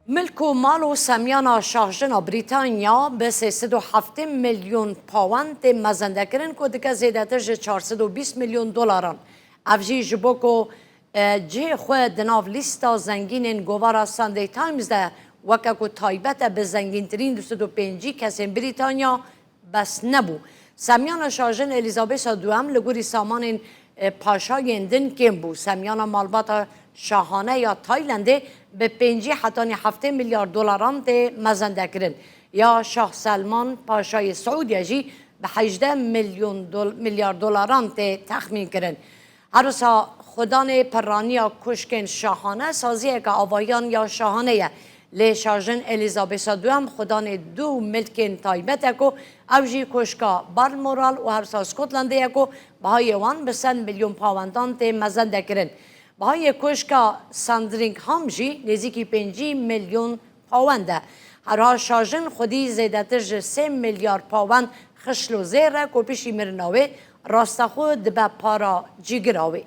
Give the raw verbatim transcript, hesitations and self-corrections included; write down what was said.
Milk û mal û semyana şahjina Brîtanya bi sê sed û heftê milyon pawend tê mezendekirin ku dike zêdetir ji çar sed û bîst milyon dolaran. Ev jî ji bo ku, e, cihê xwe di nav lîsta zengînên govara Sunday Times de weke ku taybet e bi zengîntirîn du sed û pêncî kesên Brîtanya bes nebû. Semyana şajin Elîzabesa Duem li gorî samanên, e, paşayên din kêm bû. Semyana malbata şahane ya Taylandê bi pêncî hetanî heftê milyar dolaran tê mezendekirin. Ya Şah Selman Paşayê Siûdiye jî bi hejdeh milyon dol-, milyar dolaran tê texmînkirin. Her wisa xwedanê pirraniya koşkên şahane saziyeke avahiyan ya şahane ye. Lê şajin Elîzabesa Duem xwedanê du milkên taybet e ku ew jî koşka Balmoral û her wisa Scotlandê ye ku bihayê wan bi sed milyon pawendan tê mezendekirin. Bihayê koşka Sandringham jî nêzîkî pêncî milyon pawend e. Herha şajin xwedî zêdetir ji sê milyar pawend xişlo zêr e ku piştî mirina wê rastaxwe dibe para cîgira wê.